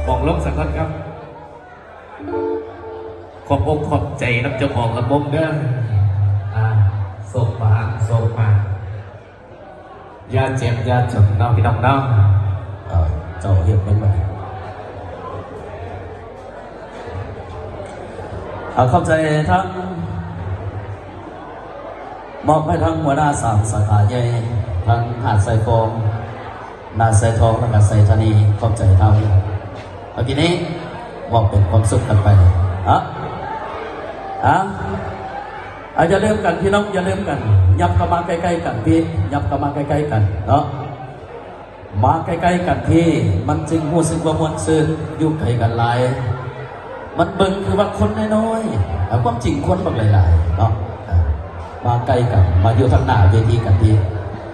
ຂອງລົງສາກ່ອນຄັບ. ຂອບອົກຂອບໃຈນຳເຈົ້າຂອງລຳວົງເດີ. ອ່າ ໂຊກມາ ໂຊກມາ. ຢ່າເຈັບຢ່າຈົນເນາະ ພີ່ນ້ອງເນາະ. ເອີ ເຈົ້າເຮັດແມ່ນບໍ່? ເອົາ ຂອບໃຈທັງ ມອບໃຫ້ທັງຫົວໜ້າສາມສາຂາໃຫຍ່ ທັງຫາດຊາຍຟອງ, ນາຊາຍທອງ ແລະກະໄຊທານີ. ຂອບໃຈທັງ ເອົາ ທີນີ້ມອບເປັນຄວາມສຸກກັນໄປເນາະ. ອ່ະ ອ່ະ ອ່ະ ຢ່າລືມກັນ ພີ່ນ້ອງ ຢ່າລືມກັນ. ຫຍັບເຂົ້າມາໃກ້ໆກັນ ພີ່ ຫຍັບເຂົ້າມາໃກ້ໆກັນເນາະ. ມາໃກ້ໆກັນ ພີ່ ມັນຈຶ່ງຮູ້ສຶກວ່າມ່ວນຊື່ນ. ຢູ່ໄກກັນຫຼາຍ ມັນເບິ່ງຄືວ່າຄົນນ້ອຍໆ ແຕ່ຄວາມຈິງຄົນບັກຫຼາຍໆເນາະ. ອ່າ ມາໃກ້ກັນ ມາຢູ່ທາງໜ້າເວທີກັນ ພີ່.